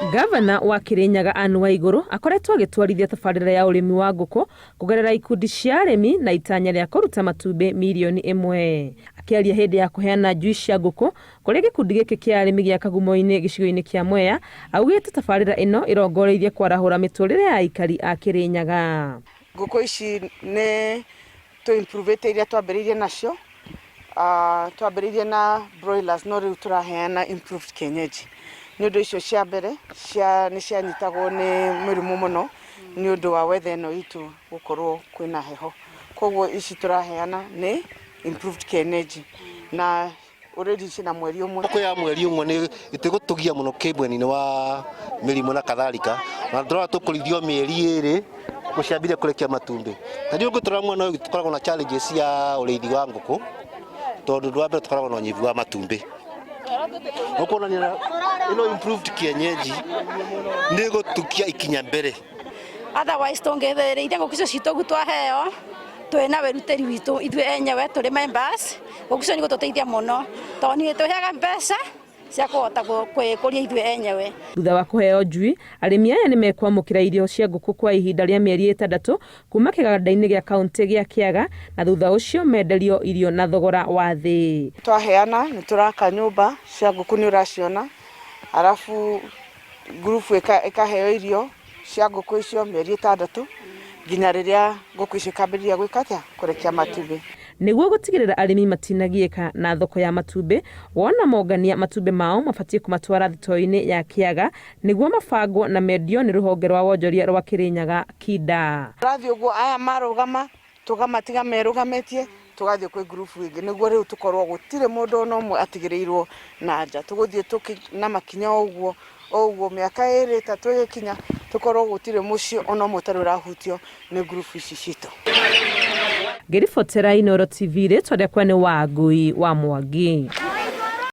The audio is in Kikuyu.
Gavana wa Kirinyaga Anne Waigũrũ akoretwo agĩtwarithia tabarĩra ya ũrĩmi wa ngũkũ kũgerera ikundi cia arĩmi na itanya rĩa kũruta matumbĩ mirioni ĩmwe. Akĩaria hĩndĩ ya kũheana njui cia ngũkũ kũrĩ gĩkundi gĩkĩ kĩa arĩmi gĩa Kagumo-inĩ gĩcigo-inĩ kĩa Mwea, augĩte tabarĩra ĩno ĩrongoreirie kwarahũra mĩtũrĩre ya aikari a Kirinyaga. Ngũkũ ici nĩ tũ improve iria twambĩrĩirie nacio, twambĩrĩirie na broilers no rĩu tũraheana improved kienyeji. Nĩ ũndũ icio cia mbere nĩ cianyitagwo nĩ mĩrimũ mũno nĩ ũndũ wa weather ĩno itũ gũkorwo kwĩna heho. Koguo ici tũraheana nĩ improved kienyeji na already ciĩna mweri ũmwe. Ngũkũ ya mweri ũmwe nĩ ĩtĩgũtũgia mũno kĩmwena-inĩ wa mĩrimũ na kadhalika, na ndĩrona tũkũrĩithio mĩeri ĩrĩ gũciambĩrĩria kũrekia matumbĩ. Ta rĩu ũngĩtũrora mwena ũyũ tũkoragwo na challenges cia ũrĩithi wa ngũkũ, tondũ ũndũ wa mbere tũkoragwo na ũnyihu wa matumbĩ. Ũkuonania ĩno improved kienyeji nĩ ĩgũtũkia ikinya mbere. Otherwise tũngĩrĩithia ngũkũ icio citũ ũguo twaheo twĩna wĩrutĩri witũ ithuĩ enyewe tũrĩ members, ngũkũ icio nĩ igũtũteithia mũno tondũ nĩ itũheaga mbeca cia kũhota kwĩkũria ithuĩ enyewe. Thutha wa kũheo njui, arĩmi aya nĩ mekwamũkĩra irio cia ngũkũ kwa ihinda rĩa mĩeri ĩtandatũ kuma kĩganda-inĩ gĩa kauntĩ gĩa Kĩaga na thutha ũcio menderio irio na thogora wa thĩ. Twaheana nĩ tũraka nyũmba cia ngũkũ nĩ ũraciona, arabu ngurubu ĩkaheo irio cia ngũkũ icio mĩeri ĩtandatũ nginya rĩrĩa ngũkũ icio ikambĩrĩria gwĩka atĩa, kũrekia matumbĩ. Nĩguo gũtigĩrĩra arĩmi matinagiĩka na thoko ya matumbĩ, wona mongania matumbĩ mao mabatiĩ kũmatwara thitoo-inĩ ya Kĩaga nĩguo mabangwo na mendio nĩ rũhonge rwa wonjoria rwa Kĩrĩnyaga KIDA. Tũrathiĩ ũguo aya marũgama tũkamatiga merũgamĩtie tũgathiĩ kwĩ ngurubu ĩngĩ nĩguo rĩu tũkorwo gũtirĩ mũndũ ona ũmwe atigĩrĩirwo na nja. Tũgũthiĩ na makinya o ũguo o ũguo mĩaka ĩrĩ ĩtatũ ĩgĩkinya tũkorwo gũtirĩ mũciĩ ona ũmwe ũtarĩ ũrahutio nĩ ngurubu ici citũ. Ngĩribotera Inooro TV rĩtwa rĩakwa nĩ Wangui wa Mwangi.